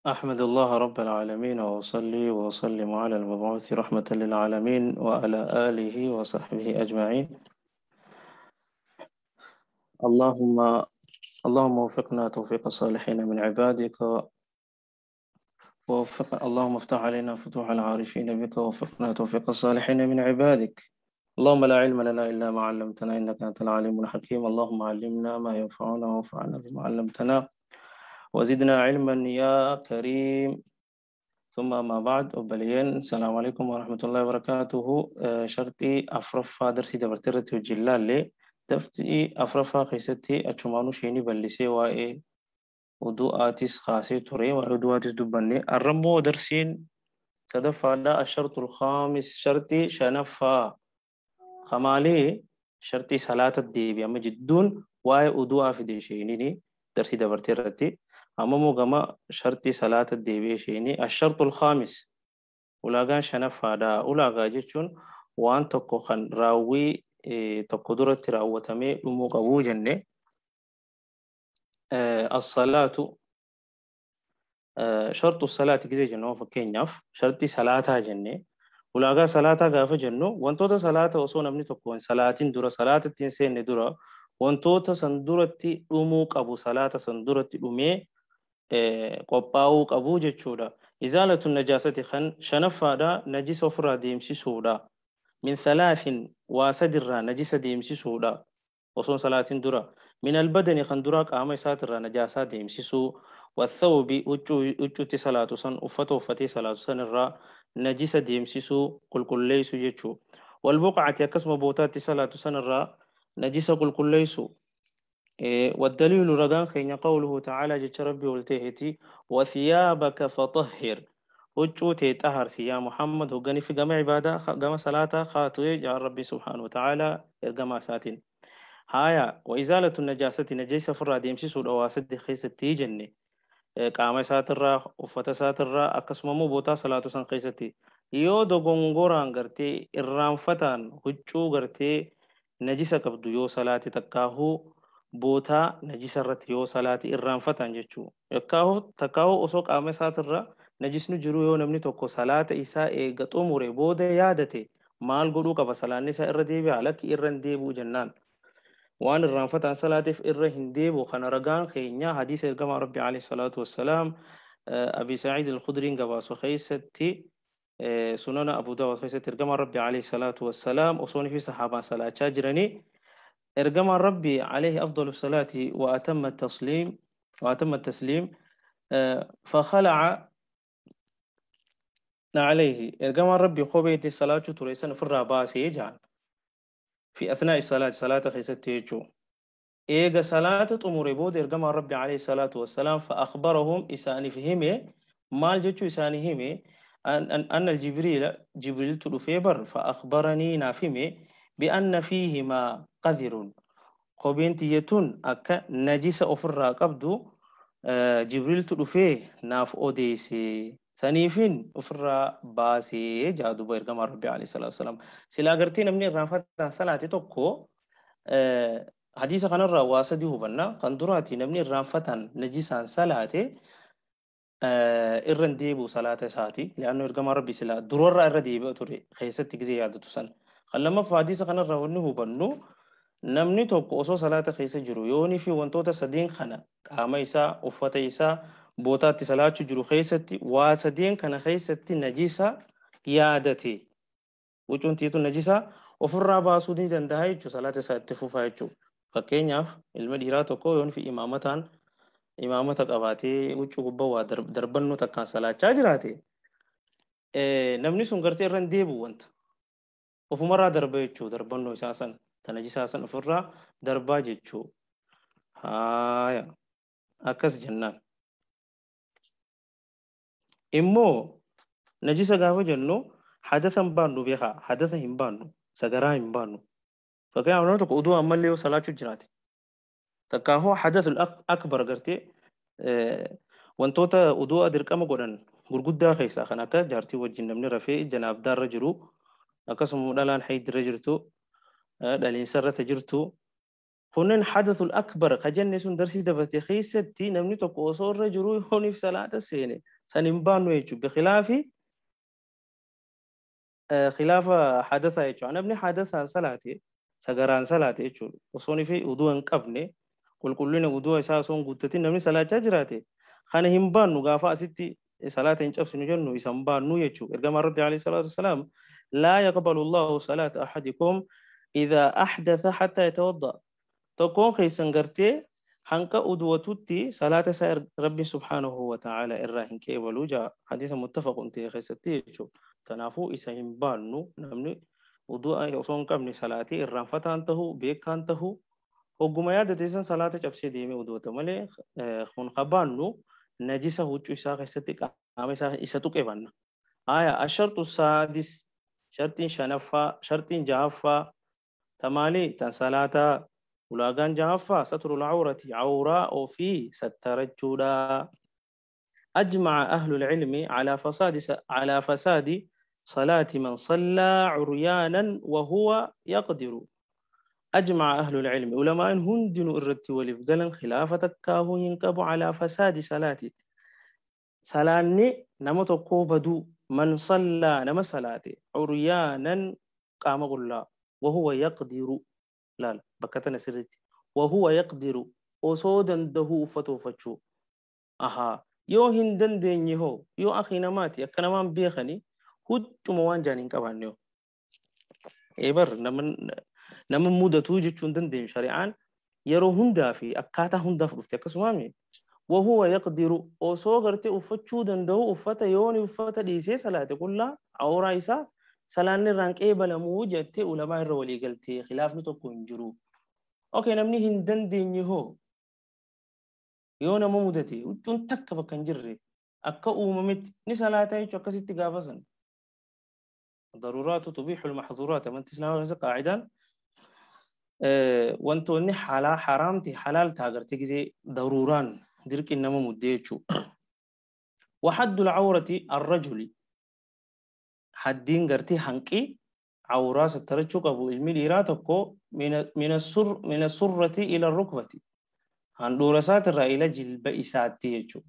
أحمد الله رب العالمين وأصلي وأسلم على المبعوث رحمة للعالمين وعلى آله وصحبه أجمعين. اللهم وفقنا توفيق الصالحين من عبادك، ووفق اللهم افتح علينا فتوح العارفين بك، ووفقنا توفيق الصالحين من عبادك. اللهم لا علم لنا إلا ما علمتنا إنك أنت العليم الحكيم. اللهم علمنا ما ينفعنا وانفعنا بما علمتنا وزدنا علما يا كريم. ثم ما بعد، أبليين السلام عليكم ورحمة الله وبركاته. شرطي أفرفا درسي دبرترتي وجلال دفتي أفرفا خيستي أتشمانو شيني بلسي وإيه ودوءاتيس خاسي توري ودوءاتيس دبني الرمو درسين تدفع لا. الشرط الخامس شرطي شنفا خمالي شرطي صلاة الديبي أما جدون واي ودوء في ديشيني درسي دبرترتي أما موغما شرطي صلاة الديبي شيني. الشرط الخامس ولاغان شنفا دا ولاغا جيتشون وان تكو خن راوي تكو درت راوتمي لمو جنة. الصلاة شرط الصلاة كذا جنو فكينياف شرطي صلاة جنة ولاغا صلاة غاف جنو وانتوتا صلاة وصو نمني تكون صلاة درا صلاة تنسين درا وانتوتا سندرتي أموك أبو صلاة سندرتي أمي قباوك أبو جتشودا. إزالة النجاسة خن شنفا دا نجس أفرا ديمسي سودا من ثلاث واسدر نجس ديمسي سودا وصون صلاة درا من البدن خندرا قام ساتر نجاسة ديمسيسو والثوب أجو صلاة سن أفتو فتي صلاة سن الرا نجسة ديمسيسو قل كل ليسو جتشو والبقعة يكسم بوتات صلاة سن الرا نجسة قل كل ليسو. والدليل رغان خين قوله تعالى جت ربي والتهتي وثيابك فطهر أجو تطهر يا محمد وغني في جمع عبادة جمع صلاة خاطئ جعل ربي سبحانه وتعالى الجمع ساتين هايا. وإزالة النجاسة نجاسة فرا ديمشي سود أواسد خيسة تيجني قام ساترا وفتا ساترا أكسممو بوتا صلاة سن خيستي يو دوغونغوران غرتي إرام فتان هجو غرتي نجسة كبدو يو صلاة تكاهو بوتا نجسة رت يو صلاة إرام فتان جتشو يكاهو تكاهو أسوق قام ساترا نجس نجرو يو نمني توكو صلاة إساء قطموري بودا يادتي مال قدوك بصلاة نساء إرديبي علىك إرن ديبو جنان وان الرانفة صلاة في إره هنديب وخنا رجان خينيا حديث الجماعة ربي عليه الصلاة والسلام. أبي سعيد الخدري قباس خيستي سنن أبو داود خيستي الجماعة ربي عليه الصلاة والسلام وصوني في صحابة صلاة شاجرني الجماعة ربي عليه أفضل الصلاة وأتم التسليم فخلع عليه الجماعة ربي خوبيت الصلاة تريسن في الرباس يجعل في أثناء الصلاة صلاة خيستيجو إيجا صلاة أمور بود إرجما ربي عليه الصلاة والسلام فأخبرهم إساني فهمه مال جتشو إساني همه أن الجبريل جبريل تلفيبر فأخبرني نافمه بأن فيهما قذر قبنتيتون أك نجس أفر قبدو جبريل تلفيه ناف أوديسي سنيفين أفرا باسي جادو بيرجما ربي عليه الصلاة والسلام. سلا قرتين من الرافة صلاة توكو حديث خن الرواسة دي هو بنا قندراتي نمني الرافة نجيسان صلاة الرنديب صلاة ساتي لأنه إرجما ربي سلا درور الرديب توري خيست تجزي عادة سن خلما في حديث خن الروانه هو بنو نمني توكو أصو صلاة خيس جرو في وانتوتا سدين خنا قام إسا أفت إسا بوتات صلاة جرو خيستي واسدين كان خيستي نجيسة يادتي وجون تيتو نجيسة وفر باسودين تندهاي جو صلاة ساتفو فايجو فكينياف المديرات كو يون في إمامتان إمامة قباتي وجو قبوا دربنو تكان صلاة شاجراتي نمني سنغرتي رنديبو وانت وفمرة دربيتشو دربنو إساسا تنجيساسا وفر درباجيتشو هايا أكس جنان إمو نجيسة غافو جنو حدثا بانو بيخا حدثا همبانو سغرا همبانو فكان عملنا تقو أدو أمال ليو صلاة جراتي تكاهو حدث الأكبر غرتي وانتوتا أدو أدرك أما قدن غرغدا خيسا خناكا جارتي وجن نمني رفي جناب دار رجرو أكسم دلان حيد رجرتو دلين سرة جرتو هنن حدث الأكبر خجن سن درسي دبتي خيستي نمني تقو صور رجرو هوني في صلاة السينة San hin baannu jechuudha. Biqilaafi khilaafa hadathaa jechuudha. Namni hadathaan salaate sagaraan salaate jechuudha. Osoo fi uduu hin qabne qulqullina uduu isaa osoo hin guuttatin namni salaachaa jiraate kana hin baannu gaafa asitti salaata hin cabsinu jennu isa hin baannu jechuudha. Ergamaan Rabbi alayhi salaatu wasalaam laa yaqbalu Allahu salaata ahadikum idhaa ahdatha hatta yatawadda. Tokkoon keessan gartee hanqa uduwatutti salaata isaa Rabbi subhaanahu wa ta'ala irraa hin qeebalu jaa hadiisa muttafaqun ta'e keessatti jechuudha. Kanaafuu isa hin baannu namni udu'a osoo hin qabne salaatii irraanfataan ta'uu beekaan ta'uu hogguma yaadate san salaata cabsee deemee uduwata malee kun qabaannu najisa huccuu isaa keessatti qaama isaa isa tuqe banna. Aya ashartu saadis shartiin shanaffaa shartiin jahaffaa tamaalii tan salaataa ulaagaan jahaffaa satrul awrati awraa ofii sattarachuudha. أجمع أهل العلم على فساد صلاة من صلى عريانا وهو يقدر. أجمع أهل العلم علماء هندن الرت ولفقلا خلافة كاهو ينقب على فساد صلاة سلاني نمتقو بدو من صلى نم صلاة عريانا قام قل وهو يقدر لا لا بكتنا سرت وهو يقدر أصودا ده فتو أها yoo hin dandeenye hoo yoo akhi namaati akka namaan beekani huccuma waan jaan hin qabaanne hoo eebar nama mudatuu jechuu hin dandeenyu shari'aan yeroo hundaa fi akkaataa hundaaf dhufte akkasumaami wahuwa yaqdiru osoo gartee uffachuu danda'u uffata yooni uffata dhiisee salaate qullaa awraa isaa salaanni irraan qeebalamuu jettee ulamaa irra walii galtee khilaafni tokko hin jiru. Okay namni hin dandeenye hoo yoo nama mudate huccuun takka bakka hin jirre akka uumametti ni salaata jechuun akkasitti gaafasan. Daruuraatu tubiixu lmaxduuraat amantii islaamaa keessa qaacidaan wantoonni haraamti halaal ta'a gartee gisee daruuraan dirqiin nama muddee jechuudha. Waxaddu lcawrati arrajuli haddiin gartee hanqi awraa sattarachuu qabu ilmi dhiiraa tokko mina surrati ila rukbati. Handhuura isaatirraa ila jilba isaatti jechuudha.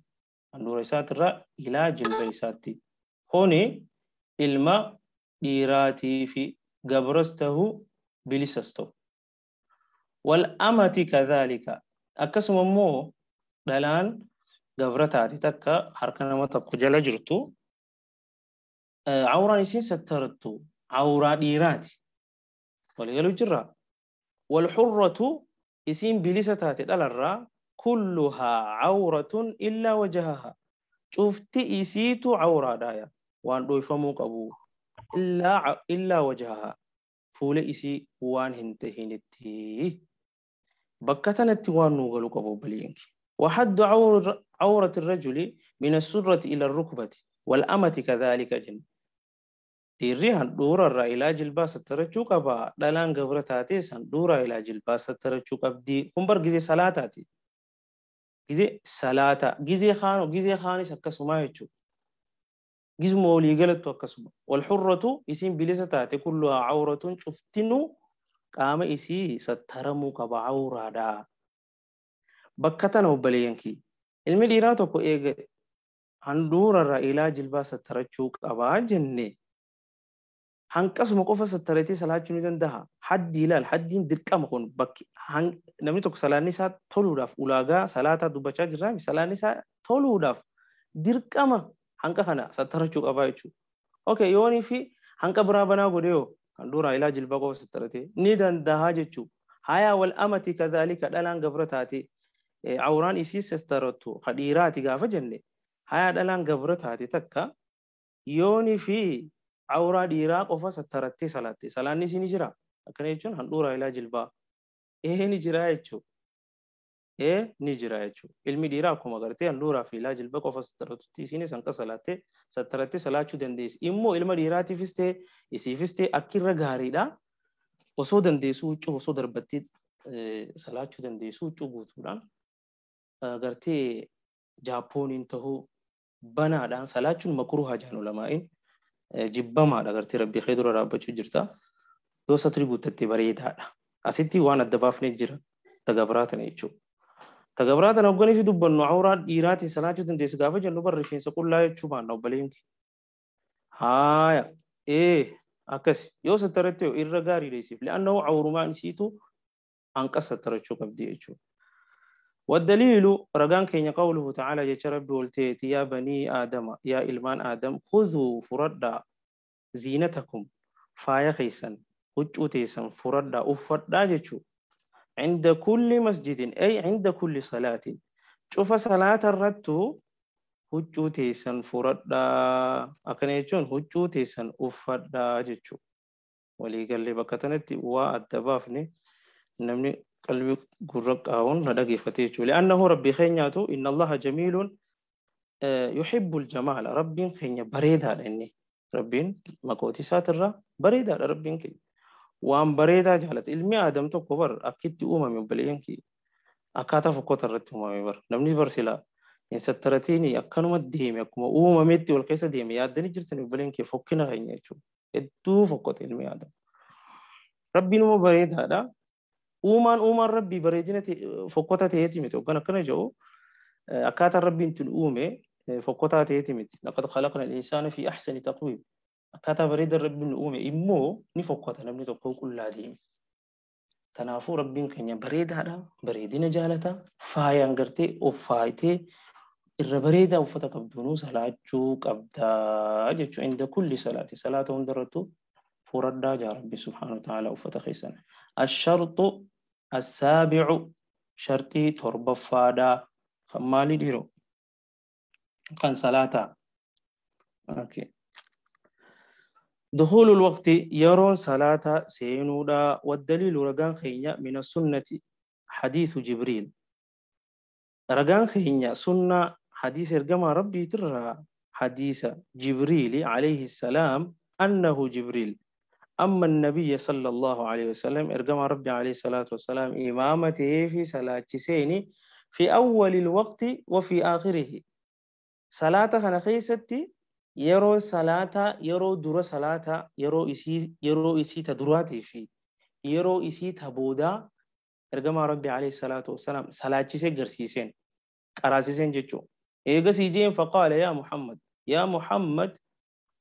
Handhuura isaatirraa ila jilba isaatti. Kuni ilma dhiiraatii fi gabras ta'uu bilisas ta'u. Wal amati kadhaalika. Akkasuma immoo dhalaan gabra taate takka harka nama tokko jala jirtu awraan isiin sattarattu awraa dhiiraati. Waliigaluu jirra. Wal hurratu isiin bilisa taate dhalarraa kulluhaa awratun illaa wajahaha. Cufti isiitu awraadha waan dhoofamuu qabu illaa wajahaha fuula isii waan hin tahinitti. Bakka tanatti waan nuu galu qabu obboleeyyanki. وحد عورة الرجل من السرة إلى الركبة والأمة كذلك جن. Dhiirri handhuura irraa ilaa jilbaa sattarachuu qaba. Dhalaan gabra taates handhuura ilaa jilbaa sattarachuu qabdi. Kun bar gizee salaataati. Gizee salaata. Gizee kaanoo gizee kaanis akkasuma jechuudha. Gizuma walii galattu akkasuma. Walxurratu isiin bilisa taate kulluhaa awratun cuftinuu qaama isii sattaramuu qaba awraadha. Bakka tana obboleeyyanki. Ilmi dhiiraa tokko eega handhuura irraa ilaa jilbaa sattarachuu qabaa jenne. Hanqasuma qofa sattaratee salaachuu ni danda'a. Haddi ilaal haddiin dirqama kun bakki namni tokko salaanni isaa toluudhaaf ulaagaa salaataa dubbachaa jirraa salaanni isaa toluudhaaf dirqama hanqa kana sattarachuu qabaa jechuudha. Okay yoonii fi hanqa biraa banaa godhe yoo handhuuraa ilaa jilbaa qofa sattaratee ni danda'a jechuudha. Hayaa wal amati kadhaalika dhalaan gabra taate awraan isii sattarattu dhiiraati gaafa jenne hayaa dhalaan gabra taate takka yoonii fi awraa dhiiraa qofa sattarattee salaatte salaanni isii ni jira. Akkana jechuun handhuuraa ilaa jilbaa ni jira jechuudha. Ni jira jechuudha. Ilmi dhiiraa akkuma gartee handhuuraa fi ilaa jilbaa qofa sattaratutti isiinis hanqa salaattee sattarattee salaachuu dandeessi. Immoo ilma dhiiraatiifis ta'e isiifis ta'e akka irra gaariidha. Osoo dandeessuu huccuu osoo darbattee salaachuu dandeessuu huccuu guutuudhaan gartee Jaappooniin ta'uu banaadhaan salaachuun makruuha jaan ulamaa'in jibbamaadha gartee rabbii kee dura dhaabbachuu jirta. Yoo satri guuttatte bareedaadha. Asitti waan adda baafnee jira tagabraa tana jechuudha. Ta gabraa tana hogganii fi dubbannu awraa dhiiraatiin salaachuu dandeessi gaafa jennu bar rifeensa qullaa jechuu baanna obboleen. Haaya akkas yoo sattaratte irra gaarii deessiif li'annahu awrumaan isiitu hanqa sattarachuu qabdi jechuudha. والدليل رجان كين قوله تعالى جل ربي والتيت يا بني آدم يا إلمان آدم خذوا فردا زينتكم فايا خيسا هجوتيسا فردا أفردا جتشو عند كل مسجد أي عند كل صلاة شوف صلاة الرتو هجوتيسا فردا أكنيتشون هجوتيسا أفردا جتشو ولي قال لي بكتنتي وأدبافني نمني قلبي قرق آون ندقي فتيتشو لأنه ربي خينياتو إن الله جميل يحب الجمال ربي خينيا بريدا لأني ربي مقوتي ساترة بريدا ربي كي وان بريدا جالت علمي آدم تو كبر أكيد أمم بلين كي أكاتا فكوت الرت أمم بر نمني برسلا إن سترتيني أكنوا الديم أكما أمم متي والقيسة ديم يا دني جرتني بلين كي فكنا خينياتو إدو فكوت علمي آدم ربي نمو بريدا هذا uumaan rabbii bareedina fokkotaa ta'eeti miti hoggan akkana jedhu akkaataan rabbiin ittiin uume fokkotaa ta'eeti miti laqad khalaqna al-insaana fi ahsani taqwiim akkaataa bareedan rabbiin nu uume immoo ni fokkota namni tokko qullaa deeme kanaafuu rabbiin keenya bareedaadha bareedina jaalata faayaan gartee of faayitee irra bareedaa uffata qabduunuu salaachuu qabdaa jechuudha inda kulli salaati salaata hundarrattu furaddaa jaa rabbi subhaanahu wa ta'ala uffata keessan الشرط السابع شرطي تربة فادا خمالي ديرو كان صلاة أوكي دخول الوقت يرون صلاة سينودا والدليل رجان خينيا من السنة حديث جبريل رجان خينيا سنة حديث رجما ربي ترى حديث جبريل عليه السلام أنه جبريل أما النبي صلى الله عليه وسلم إرجم ربي عليه الصلاة والسلام إمامته في صلاة سيني في أول الوقت وفي آخره صلاة خنخيستي يرو صلاة يرو در صلاة يرو إسي تدراتي في يرو إسي تبودا إرجم ربي عليه الصلاة والسلام صلاة سي غرسيسين قراسيسين جتشو إيغسيجين فقال يا محمد يا محمد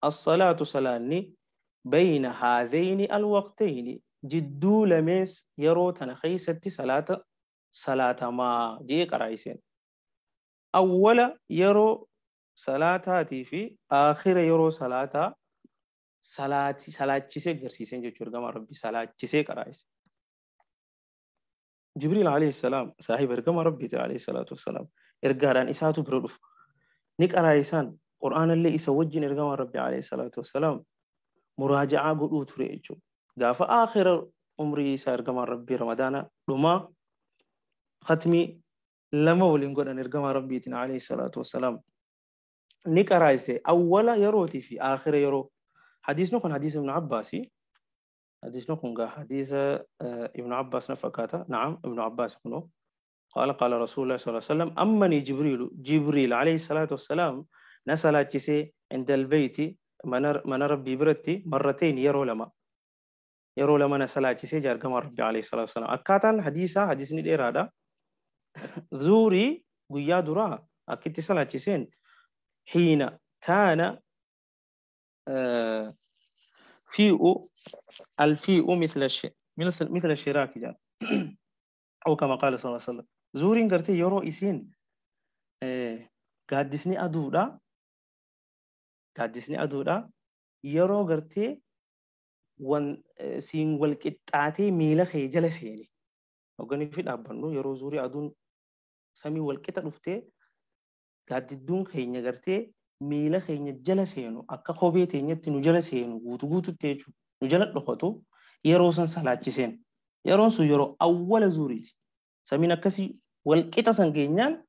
الصلاة صلاني بين هذين الوقتين جدو لمس يرو تنخيستي صلاة صلاة ما جي قرايسين أول يرو صلاة في آخر يرو صلاة صلاة صلاة سي غرسيسين جچور غما ربي صلاة سي قرايس جبريل عليه السلام صاحب رغما ربي عليه الصلاة والسلام إرغاران إساتو برودف نيك قرايسان قرآن اللي إسوجين إرغما ربي عليه الصلاة والسلام مراجعة قدو تريجو قاف آخر عمري سارقما ربي رمضان لما ختمي لما ولين قد أن ربي عليه الصلاة والسلام نكرايسي أول يروتي في آخر يرو حديث نكون حديث ابن عباسي حديث نكون حديث ابن عباس نفكاته نعم ابن عباس كنو قال قال رسول الله صلى الله عليه وسلم أمني جبريل جبريل عليه الصلاة والسلام نسأل كيسي عند البيت من ربي برتي مرتين يرو لما نسأل كيسي جار كما ربي عليه الصلاة والسلام أكاتن حديثة حديثني الإرادة زوري قيا درا أكيد تسأل كيسين حين كان فيء الفيء مثل الشيء مثل الشراك جاء أو كما قال صلى الله عليه وسلم زورين قرتي يرو إسين قادسني أدودا قادسني أدودا يرو قرتي ون سين والكتاتي ميلا خيجل سيني وقني في الأبنو يرو زوري أدون سمي والكتا رفتي قاددون خيني قرتي ميلا خيني جل سينو أكا خوبيتي نيتي نجل سينو غوتو غوتو تيجو نجل لخوتو يرو سن سلاتي سين يرون سو يرو أول زوريتي سمينا كسي والكتا سنجينيان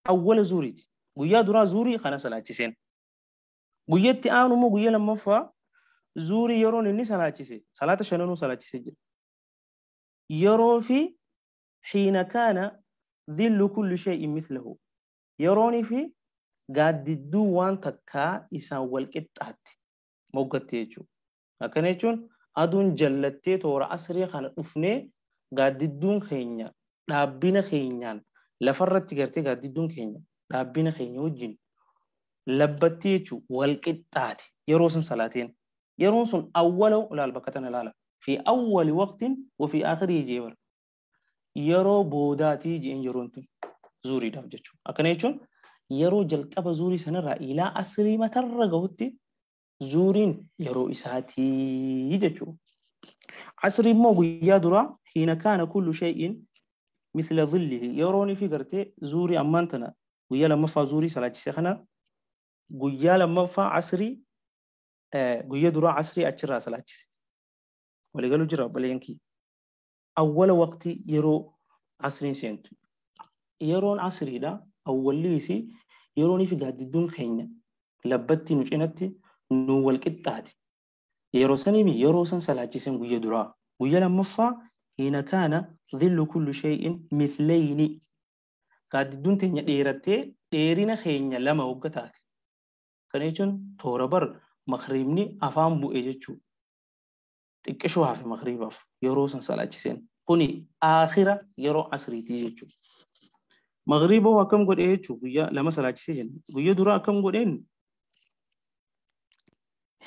أول زوريتي قويا درا زوري خانا سلاتي سين قويا تي آنو مو قويا لما فا زوري يرون إني سلاتي سين صلاة شنونو سلاتي سين يرو في حين كان ذل كل شيء مثله يروني في قاد دوان تكا إسان والكتات موقتيجو أكنيجون أدون جلتي تورا أسري خان أفني قاد الدون خينيا دابين خينيان Lafarratti gartee gaaddidduun keenya dhaabbina keenya wajjin labbatti jechuun wal qixxaate yeroo sun salaateen. Yeroon sun awwala ilaal bakka tana ilaala. Fi awwali waqtin wa fi aakhirihi jeebar. Yeroo boodaatii jeen yeroon tun zuuriidhaaf jechuudha. Akkana jechuun yeroo jalqaba zuurii sanarraa ilaa asrii matarra gahutti zuuriin yeroo isaatii jechuudha. Asrii immoo guyyaa duraa hiina kaana kullu shay'in misla dhillihi yeroon fi gartee zuurii ammaan tana guyyaa lammaffaa zuurii salaachise kana guyyaa lammaffaa asrii guyyaa duraa asrii achirraa salaachise. Waliigaluu jira obboleeyyan. Awwala waqtii yeroo asriin seentu. Yeroon asriidha awwalli isii yeroon fi gaaddidduun keenya labbatti nu cinatti nu wal qixxaate. Yeroo saniimi yeroo san salaachisen guyyaa duraa. Guyyaa lammaffaa hiina kaana dhillu kullu shay'in mithlayni. Gaaddidduun teenya dheerattee dheerina keenya lama hogga taate. Kana jechuun toora bar makriibni afaan bu'e jechuudha. Xiqqishoo hafe makriibaaf yeroo san salaachiseen. Kuni aakhira yeroo asriitii jechuudha. Magriiba hoo akkam godhee jechuudha guyyaa lama salaachisee jenna. Guyyaa duraa akkam godheen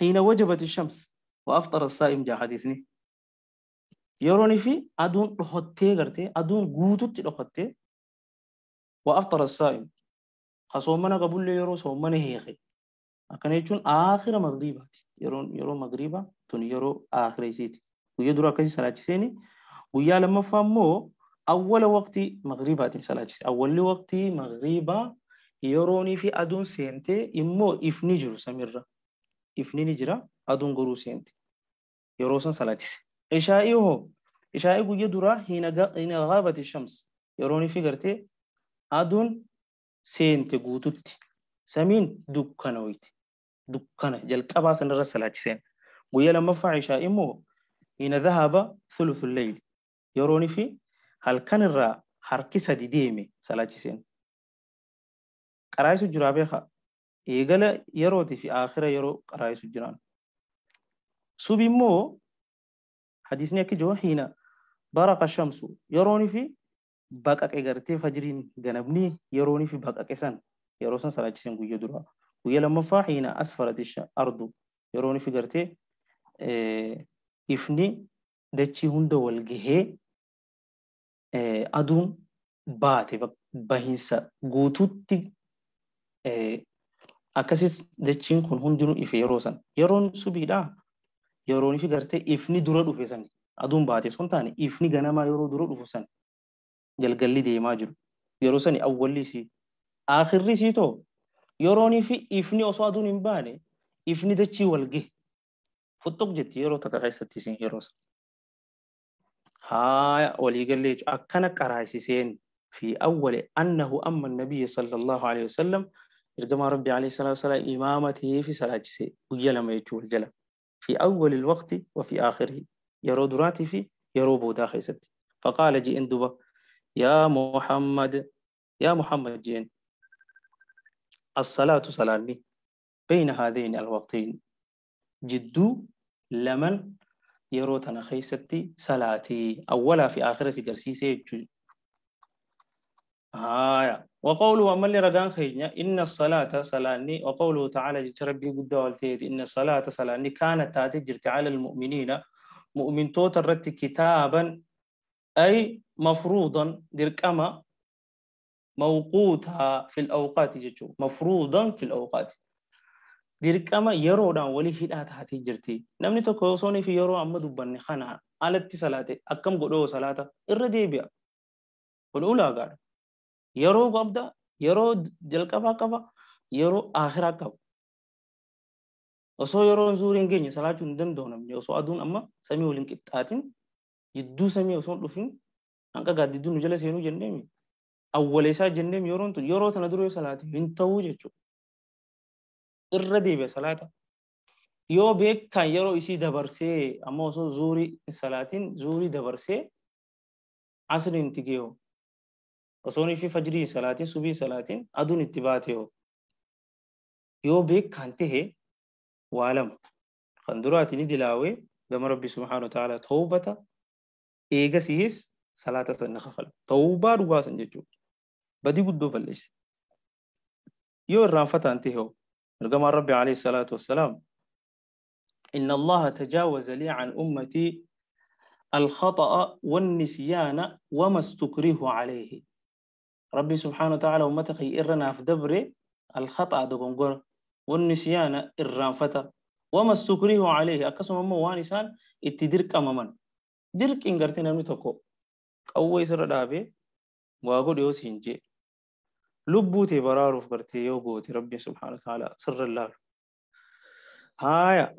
hiina wajabati shams wa aftara saa'im jaa hadiisni. Yeroon fi aduun dhokottee gartee aduun guututti dhokottee wa aftara saa'im ka soomana qabullee yeroo soomana hiike. Akkana jechuun aakhira magriibaati. Yeroo magriibaa tun yeroo aakhira isiiti. Guyyaa dura akkasii salaachiseeni guyyaa lammaffaa immoo awwala waqtii magriibaatiin salaachise. Awwalli waqtii magriibaa yeroonii fi aduun seentee immoo ifni jiru samiirra. Ifni ni jira aduun garuu seente. Yeroo san salaachise. Ishaa'ii hoo ishaa'ii guyyaa duraa hiina ghaabati shams yeroonii fi gartee aduun seente guututti samiin dukkana wayti. Dukkana jalqabaa sanarra salaachiseen. Guyyaa lammaffaa ishaa'ii immoo hiina dhahaba thuluthul layl yeroonii fi halkan irraa harki sadi deeme salaachiseen. Qaraayisu jiraa beekaa. Eegala yerootii fi aakhira yeroo qaraayisu jiraan. Subi immoo hadiisni akka jiru hiina baraqa shamsu yeroonii fi baqaqe gartee fajriin ganamni yeroonii fi baqaqe san yeroo san salaachiseen guyyaa duraa. Guyyaa lammaffaa hiina asfarati ardu yeroonii fi gartee ifni dachii hunda wal gahee aduun baate bahinsa guutuutti akkasis dachiin kun hundinuu ife yeroo san. Yeroon subiidhaa yeroon fi gartee ifni dura dhufe san aduun baate sun taane ifni ganamaa yeroo dura dhufu san galgalli deemaa jiru. Yeroo sani awwalli isii. Aakhirri isii too yeroonii fi ifni osoo aduun hin baane ifni dachii wal gahe. Futtuq jetti yeroo takka keessatti isiin yeroo san. Haaya waliigallee jechuudha. Akkana qaraasiseen fi awwali annahu amma nabiyyi sallallahu alaihi wasallam ergamaa rabbi alayhi salaatu wasalaam imaama ta'ee fi salaachisee guyyaa lama jechuu wal jala. Fi awwali alwaqti wa fi aakhirihi yeroo duraatii fi yeroo boodaa keessatti. Faqaala ji'in duba yaa Muhammad ji'in as-salaatu salaanni bayna haadayni alwaqtayn jidduu laman yeroo tana keessatti salaatii awwalaa fi aakhira si garsiisee jechuudha. Haaya وقوله أما اللي رجان خينا إن الصلاة صلاني وقوله تعالى جت ربي قد والتيت إن الصلاة صلاني كانت تاتجرت على المؤمنين مؤمن توترت كتابا أي مفروضا دركما موقوتها في الأوقات جتشو مفروضا في الأوقات dirqama yeroodhaan walii hidhaa taatee jirti. Namni tokko osoo fi yeroo amma dubbanne kana alatti salaate akkam godhoo salaata irra deebi'a. Kun ulaagaadha. Yeroo qabda, yeroo jalqabaa qaba, yeroo akhiraa qaba. Osoo yeroon zuuriin hin geenye salaachuu hin danda'u namni. Osoo aduun amma samii waliin qixxaatin jidduu samii osoo hin dhufin hanqa gaaddidduu nu jala seenuu jenneemi. Awwala isaa jenneemi yeroon tun yeroo tana dura yoo salaate hin ta'uu jechuudha. Irra deebi'a salaata. Yoo beekan yeroo isii dabarsee amma osoo zuurii salaatiin zuurii dabarsee asriin itti geeyo. Osoo fi fajrii salaatiin subii salaatiin aduun itti baatee yoo beekan tahe waa lama. Kan duraati ni dilaawee gama Rabbi subhaanahu wa ta'ala tawbata eegasiis salaata sana kafala. Tawbaa dhugaa san jechuudha. Badii guddoo balleesse. Yoo irraanfataan ta'e hoo ergamaan Rabbi alayhi salaatu wassalaam إن الله تجاوز لي عن أمتي الخطأ والنسيان وما استكره عليه. ربي سبحانه وتعالى أمتك إرنا في دبر الخطأ دقنقر والنسيان إرانفتا وما استكره عليه أكسم أمه وانسان اتدرك أماما درك إن قرتنا نتوكو قوي سر دابي واقول يوسين جي لبوتي برارو في قرتي يوغوتي ربي سبحانه وتعالى سر الله. هايا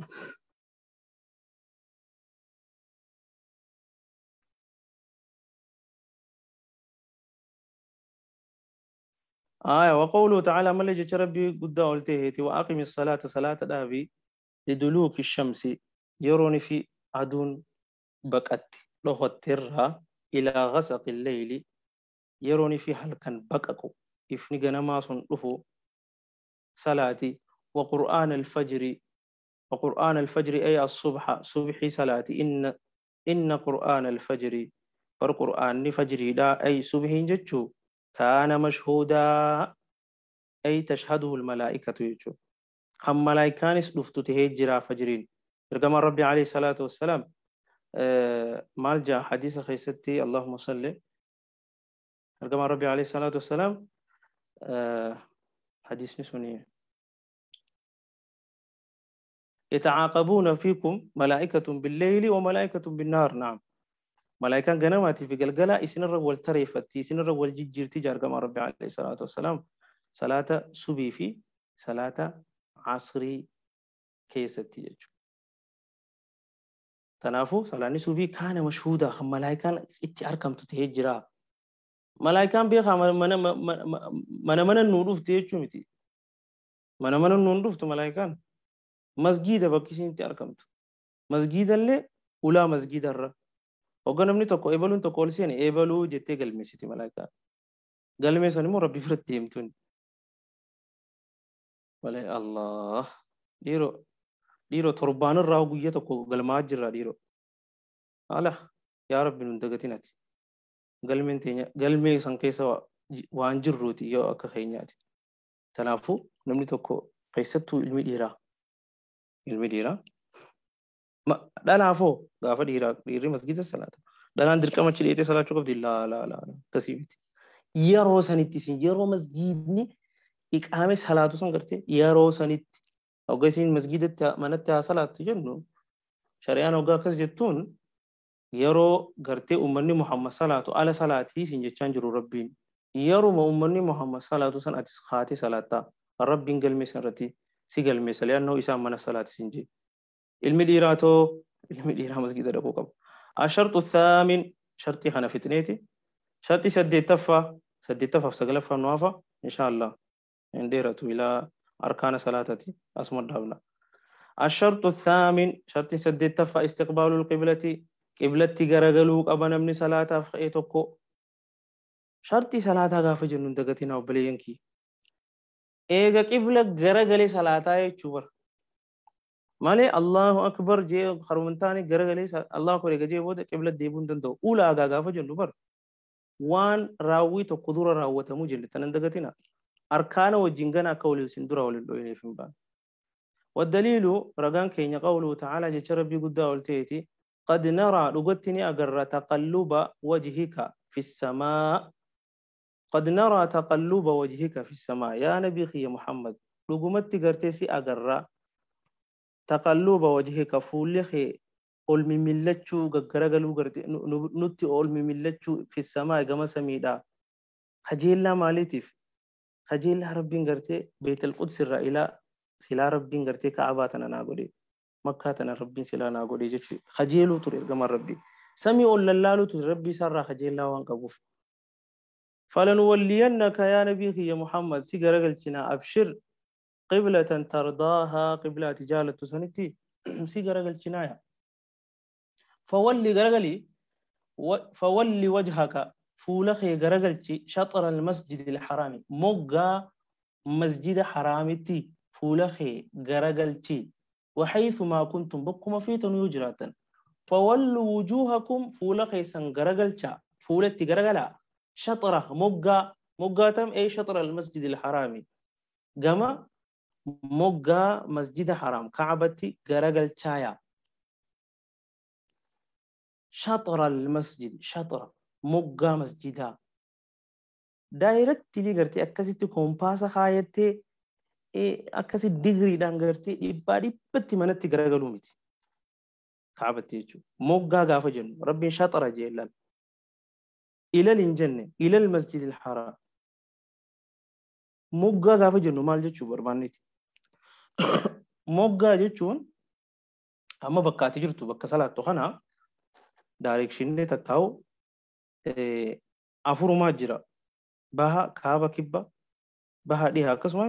آية وقوله تعالى ما اللي ربي قد قلته وأقم الصلاة صلاة دابي لدلوك الشمس يروني في عدون بقت لغترها إلى غسق الليل يروني في حلقا بقكو إفني جنما صنفو صلاتي وقرآن الفجر وقرآن الفجر أي الصبح صبحي صلاتي إن قرآن الفجر فرقرآن فجري لا أي صبح جتشو كان مشهودا أي تشهده الملائكة يجو هم ملائكان سلفتو تهجرا فجرين رقم ربي عليه الصلاة والسلام مالجا حديث خيستي اللهم صل رقم ربي عليه الصلاة والسلام حديث نسوني يتعاقبون فيكم ملائكة بالليل وملائكة بالنهار. نعم ملائكة جنماتي في قلقلة إسنر والتريفتي إسنر والججيرتي جار كما ربي عليه الصلاة والسلام صلاة سبي في صلاة عصري كيستي يجو تنافو صلاة سبي كان مشهودة خم ملائكة إتي أركم تتهجرا ملائكة بيخا من من النور تيجو متي من من النور ملائكة مسجد بكيسين تي أركمت مسجد اللي ولا مسجد الر وقنا tokko ebaluun tokko ol seene ebaluu jettee galmeessiti malaayikaa. Galmee san immoo rabbi biratti himtuun. Wallahi Allah dhiiroo torbaan irraa guyyaa tokko galmaa jirra dhiiroo. Ala yaa rabbi nun dagatin ati. Galmeen teenya galmee san keessa waan jirruuti yoo akka keenyaati. Kanaafuu namni tokko keessattuu ilmi dhiiraa. Ilmi dhiiraa. Dhalaafoo gaafa dhiiraa dhiirri masgida salaata. Dhalaan dirqama achi dhiyeetee salaachuu qabdi laa laa laa akkasii miti. Yeroo sanitti isin yeroo masgidni iqaame salaatu san gartee yeroo sanitti hoggaa isin masgidatti manatti haa salaattu jennu shari'aan hoggaa akkas jettuun yeroo gartee uummanni Muhammad salaatu ala salaatii isin jechaan jiru rabbiin yeruma uummanni Muhammad salaatu san atis haati salaattaa rabbiin galmee san irratti si galmeessa li'annoo isaan mana salaati isin jee. Ilmi dhiiraa too ilmi dhiiraa masgida dhaquu qaba. الشرط الثامن شرطي خنا فتنيتي شرطي سديتفا في سقلفة نوافة إن شاء الله انديرة إلى أركان صلاتي أسمى الدابنا. الشرط الثامن شرطي سديتفا استقبال القبلة قبلتي غرغلوك أبنا من صلاة فخيتوكو شرطي صلاة غاف جنون دغتنا وبلينكي إيغا قبلة غرغلي صلاة يچوبر مالي الله أكبر جي خرمنتاني غرغلي الله أكبر جي بود قبلة ديبون دندو أولى غاف جنون بر وان راوي تو قدورة راوته مجل تنندغتنا أركان وجنغنا قولي سندورا وللوين فين والدليل رغان كين قوله تعالى جي ربي قد قلتيتي قد نرى لغتني أجر تقلب وجهك في السماء قد نرى تقلب وجهك في السماء يا نبي يا محمد لغمت غرتسي أجر تقلب وجهك فولخي olmi millachuu gaggaragaluu garte nutti olmi millachuu fi samaa gama samiidha. Kajeellaa maaliitiif? Kajeellaa rabbiin gartee Beetel Quds irraa ilaa silaa rabbiin gartee Ka'abaa tana naa godhe Makkaa tana rabbiin silaa naa godhe jechuudha. Kajeeluu ture ergamaan rabbii. Samii ol lallaaluu ture rabbii isaarraa kajeellaa waan qabuuf. فلنولينك يا نبي يا محمد سي غرغلچنا أبشر قبلة ترضاها قبلة تجالة سنتي سي غرغلچنا يا فولي غرغلي فولي وجهك فولخي غرغلچي شطر المسجد الحرام موغا مسجد حرامتي فولخي غرغلچي وحيث ما كنتم بكم فيتن يجراتا فولوا وجوهكم فولخي سن غرغلچا فولتي غرغلا شطره موغا Moggaatam ee shaxra almasjid alharaami. Gama moggaa masjida haram Kaabatti garagalchaayaa. Shaxra almasjid shaxra moggaa masjidaa. Daayirektilii gartee akkasitti koompaasa kaayattee akkasi digriidhaan gartee dhibbaa dhibbatti manatti garagaluu miti. Kaabatti jechuudha. Moggaa gaafa jennu Rabbiin shaxara jee laal. Ilal hin jenne ilal masjidil haraam. Moggaa gaafa jennu maal jechuu barbaanneeti? Moggaa jechuun amma bakka ati jirtu bakka salaattu kana daayirekshinii takkaa'u afurumaa jira. Baha, kaaba, kibba, baha, dhiha akkasuma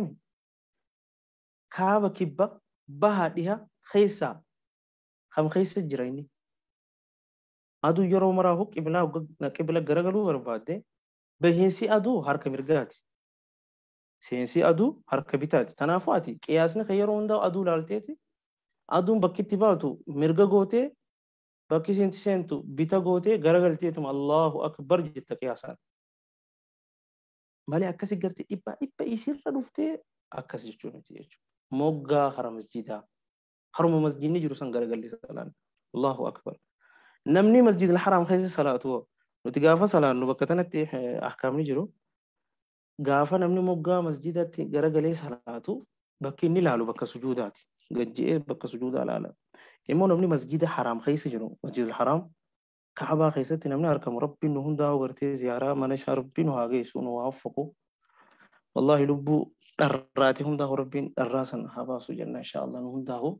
kaaba, kibba, baha, dhiha keessaa kam keessa jira inni? Aduu yeroo maraafuu qibla garagaluu barbaadde bahiinsi aduu harka mirgaati. Seensi aduu harka bitaati. Kanaafuu ati qiyaasni kan yeroo hundaa aduu laalteeti aduun bakki itti baatu mirga gootee bakki isiin seentu bita gootee garagalteetuma Allahu akbar jetta qiyaasaan. Malee akkasi gartee dhibbaa dhibba isirra dhuftee akkas jechuu miti jechuudha. Moggaa hara masjidaa. Haruma masjidni jiru san garagalli salaan. Allahu akbar. Namni masjid al-haram keessa salaatu nuti gaafa salaannu bakka tanatti ahkaamni jiru. Gaafa namni moggaa masjidatti garagalee salaatu bakki inni ilaalu bakka sujuudaati. Gajji'ee bakka sujuudaa ilaala. Immoo namni masjida haram keessa jiru masjid al-haram Kaabaa keessatti namni argamu Rabbiin nu hundaa gartee ziyaaraa mana isaa Rabbiin nu haa geessu nu haa waffaqu. Wallahi lubbuu dharraate hundaa Rabbiin dharraa san haa baasu jenna insha Allah nu hundaa.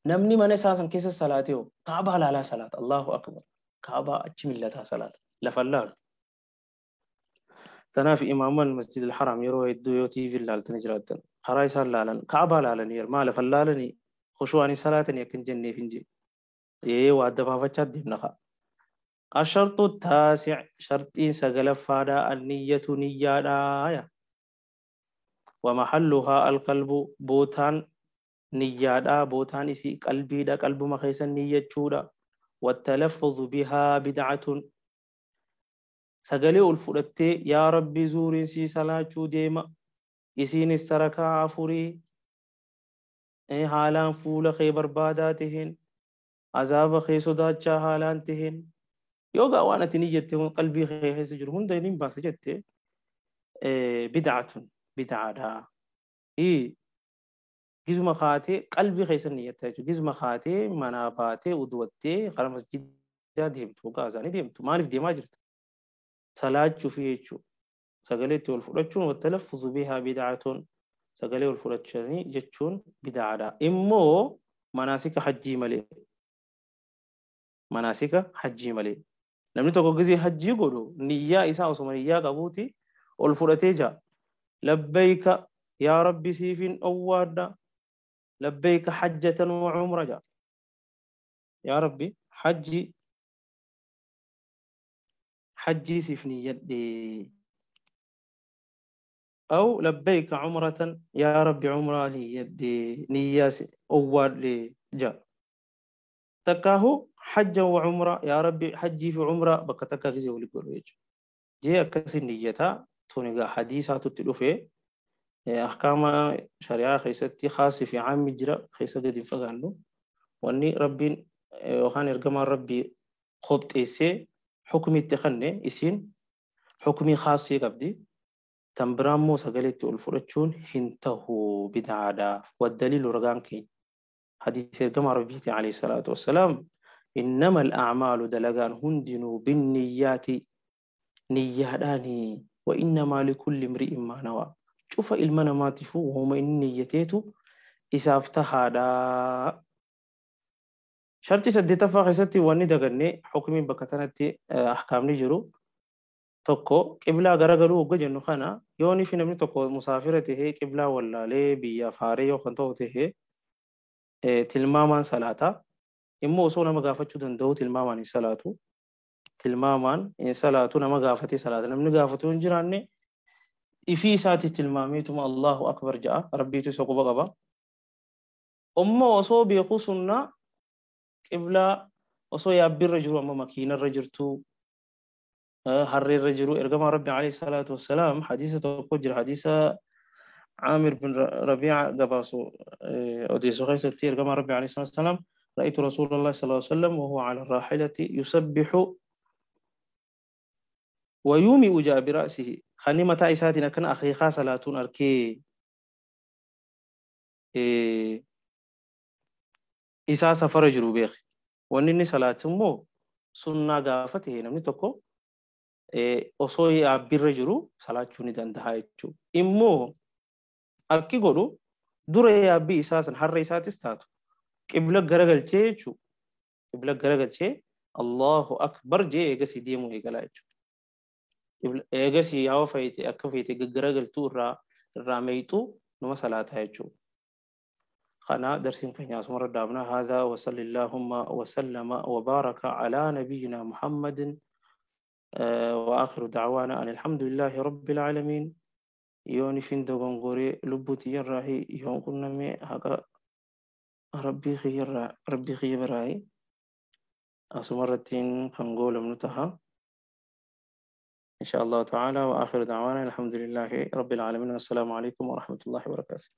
Namni mana isaa san keessa salaatee hoo Kaabaa laalaa salaata. Allahu akbar. Kaabaa achi millataa salaata. Lafa laalu. Tanaaf imaaman masjid al-haram yeroo hedduu yoo TV laaltanii jiraattan karaa isaan laalan Kaabaa laalanii maa lafa laalanii khushu'anii salaatanii akka hin jenneef hin jee. Ee waa adda baafachaa deemna kaa. الشرط التاسع شرطين سقلفادا النية نيادا ومحلها القلب بوتان نيادا بوتان إسي قلبي دا قلب مخيسا نية شودا والتلفظ بها بدعة سقلي الفرتي يا ربي زوري سي صلاة ديما إسين استركا عفوري حالان فول خيبر باداتهن عذاب خي صداچا حالان تهن يوغا وانا تنيجت قلبي خي خي سجر هند نين باس جت بدعة بدعة دا اي جزم خاتي قلبي خي سنيته جزم خاتي مناباتي ودوتي خرا مسجد ديمت وغازاني ديمت مالف ديما جرت صلاة شوفيچو سغليت والفرچون والتلفظ بها بدعة سغلي والفرچني جچون بدعة دا امو مناسك حجي ملي مناسك حجي ملي namni tokko gisee hajjii godhu niyyaa isaa osuma niyyaa qabuuti ol fudhatee jira. Labbayka yaa rabbi siifin owwaadha. Labbayka hajjatan wa umra jaa. Yaa rabbi hajjii siif niyyadhe. أو لبيك عمرة يا ربي عمرة niyyadhe niyyaa owwaadhe jaa. تكاهو حجا وعمرة يا ربي حجي في عمرة بك تكا غزي ولي قولو جي أكسي نيجتا تونيغا حديثة تتلوفي أحكام شريعة خيستي خاص في عام جرا خيسة دي فغانو واني ربي وخان إرقما ربي خبت إيسي حكمي تخني إسين حكمي خاصي قبدي تنبرامو سقلت الفرتشون هنتهو بدعادا والدليل رقانكي حديث إرقما ربي عليه الصلاة والسلام إنما الأعمال دلقان هندنوا بالنيات نياداني وإنما لكل امرئ ما نوى شوف المنا ما تفو وهم إن نيتيتو إسافتها دا شرطي سديتا فاخستي واني دقني حكمي بكتنتي أحكام نجرو tokko qiblaa garagaluu hogga jennu kana yooni fi namni tokko musaafira tahee qiblaa wallaalee biyyaaf haaree yoo kan ta'u tahee tilmaamaan salaata immoo osoo nama gaafachuu danda'u tilmaamaan hin salaatu tilmaamaan hin salaatu nama gaafatee salaata namni gaafatu hin jiraanne ifii isaati tilmaameetuma Allahu akbar ja'a rabbiitu isa quba qaba umma osoo beeku sunnaa qiblaa osoo yaabbirra jiru amma makiinarra jirtu Harreerra jiru ergamaa Rabbi alayhi salaatu wassalaam hadiisa tokko jira, hadiisa Caamir bin Rabiica gabaasu odeessu keessatti ergamaa Rabbi alayhi salaatu wassalaam رأيت رسول الله صلى الله عليه وسلم وهو على الراحلة يسبح ويومئ جاء برأسه خني متى إساتنا كان أخيخا صلاة أركي isaa safara jiru beeki. Wanni inni salaatu immoo sunnaa gaafa ta'e namni tokko osoo yaabbirra jiru salaachuu ni danda'a jechuudha. Immoo akki godhu dura yaabbii isaa san harra isaatis taatu qibla garagalchee jechuudha. Qibla garagalchee Allahu akbar jee eegasii deemuu eegalaa jechuudha. Eegasii yaa feete akka feete gaggaragaltuu irraa meeyxuu nama salaataa jechuudha. خنا درس كنيا سمر دابنا هذا وصلى اللهم وسلم وبارك على نبينا محمد وآخر دعوانا أن الحمد لله رب العالمين. يوني فين دوغونغوري لبوتي يراهي يون كنا مي هكا ربي خير ربي خير راهي أسمرتين خنقول منتهى إن شاء الله تعالى. وآخر دعوانا الحمد لله رب العالمين، والسلام عليكم ورحمة الله وبركاته.